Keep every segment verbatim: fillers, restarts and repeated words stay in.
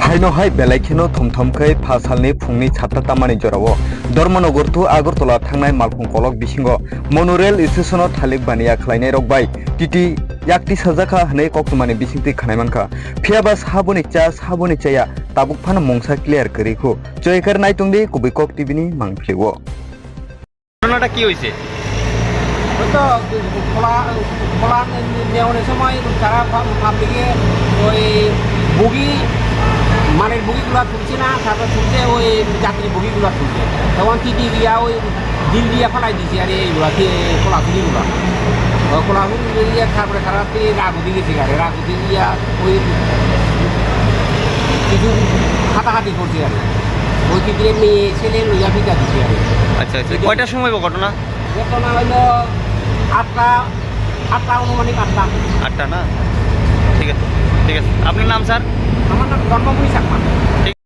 Haino hai belai kheno thomthom khe pha salni phungni satta tamani jorao Dharmanagar to Agartala thangnai malkhung kolok bisingo monorail station-o thalik baniya khlainairok bai T T yakti sajakha hwnwi koktwmani bisingtwi khnai mankha. Phiya ba saboni cha, saboni chaya tabuk phano mungsa clear kwrwi khu. Choikar naitung di kubui kok T V ni mangpilio. ঘটনাটা কি হয়েছে? ওই তো খোলা, খোলা নেওয়ানোর সময় তারা পা-, পাবলিকে ওই বগি, মালের বগিগুলা তুলছে না, তারপর তুলছে ওই যাত্রী বগিগুলা তুলছে। তখন টিটি দিয়া ওই ডিল দিয়া ফালাই দিছে আর এইগুলা, কি খোলা খুলিগুলা। ওই খোলা খুলি দিয়ে তারপরে তারা তো এই রাগ উঠে গেছে গাড়ি, রাগ উঠে গিয়া ওই কিছু হাতাহাতি করছে আর কি। ওই ক্ষেত্রে মেয়ে ছেলে লইয়া বিদায় দিছে আর কি। আচ্ছা, আচ্ছা। এটা কয়টার সময় ঘটনা? ঘটনা হইলো আটটা, আটটা, আনুমানিক আটটা। আটটা না? ঠিক আছে, ঠিক আছে। আপনার নাম, স্যার? আমার নাম ধর্মমণি চাকমা। ठीक।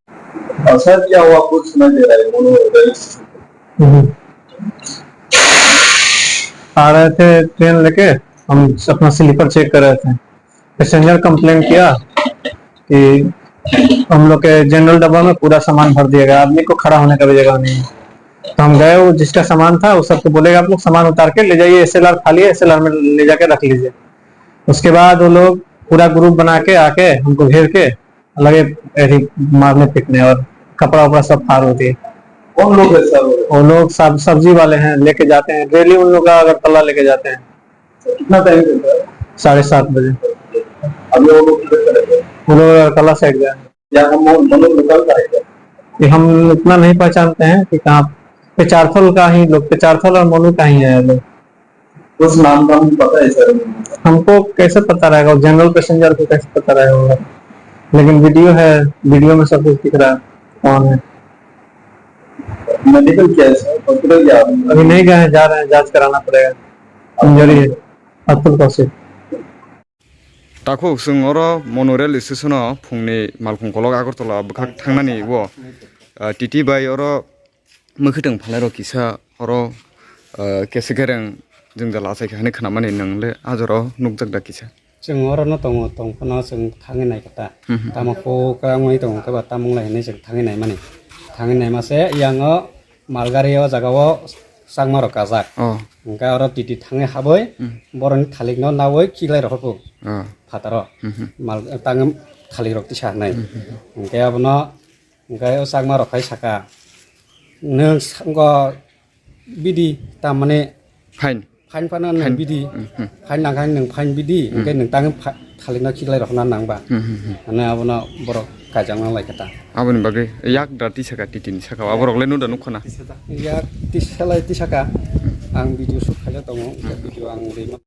और सर, क्या हुआ? कुछ सुनाई दे रहा है, मोनो रेल। हम्म। आ रहे थे ट्रेन लेके, हम अपना स्लीपर चेक कर रहे थे। पैसेंजर कंप्लेन किया कि हम लोग के जनरल डब्बा में पूरा सामान भर दिया गया, आदमी को खड़ा होने का भी जगह नहीं है। तो हम गए, वो जिसका सामान था, वो सबको बोलेगा, "आप लोग सामान उतार के ले जाइए, एसएलआर खाली है, एसएलआर में ले जाके रख लीजिए।" उसके बाद वो लोग पूरा ग्रुप बना के आके हमको घेर के लगे ऐसे मारने पीटने और कपड़ा वपड़ा सब फाड़ होती है। कौन लोग है सर वो? वो लोग सब सब्जी वाले हैं, लेके जाते हैं डेली, उन लोग का अगरतला लेके जाते हैं। कितना टाइम चलता है? साढ़े सात बजे। अभी वो लोग किधर चले गए? वो लोग अगरतला साइड गए। या हम, हम लोग लोकल का है क्या? ये हम उतना नहीं पहचानते हैं कि कहाँ पे, चारथल का ही लोग, पे चारथल और मोनू का ही है ये लोग। कुछ नाम धाम पता है सर? हमको कैसे पता रहेगा, जनरल पैसेंजर को कैसे पता रहेगा? लेकिन वीडियो है, वीडियो में सब कुछ दिख रहा है कौन है। मेडिकल क्या है सर, हॉस्पिटल क्या है? अभी नहीं गए हैं, जा रहे हैं, जांच कराना पड़ेगा। इंजरी है। अतुल Kaushik. Takhuk chwng oro monorail station-o phungni malkhung kolok Agartala bwkhak thangnani o, ah, T T bai oro mwkhwtwng phalairok kisa oro, ah, kesa kereng jwngjal achai kha hinwi khnamani nwng le ah jorao nukjak da kisa? Chwng oro no tongo, tong phano chwng thangwi nai kha ta. Mhm. Tamo kho ka wngwi tongo khe ba tamo wng lai hinwi chwng thangwi nai mani. Thangwi nai ma se yang o mal gari o jaga o chakma rok kajak. Oh. Hwnkhe oro T T thangwi habwi Hmm. boroni thalik no nawi khiklai rokho. Oh. Phataro. Mhm. Mal tang thalik rok tisa hinai. Mhm. Hwnkhe abono Hwnkhe o chakma rok hai saka, "Nwng sango bidi, tamani Fine. fine phano nwng Fine. bidi, Hmm, hmm. fine nangkha nwng fine bidi, Hmm. hwnkhe nwng tang pha-, thalik no khiklai rokna nangba." Hmm, hmm, hmm. Hwnwi abono borok kaijakna lai kha ta. Aboni bagwi yak da tisaka T T ni saka, aborok le nuda nukha na. Yak tisalai tisaka, ang video shoot khaijak tongo, hwnkhe Hmm. video ang rima.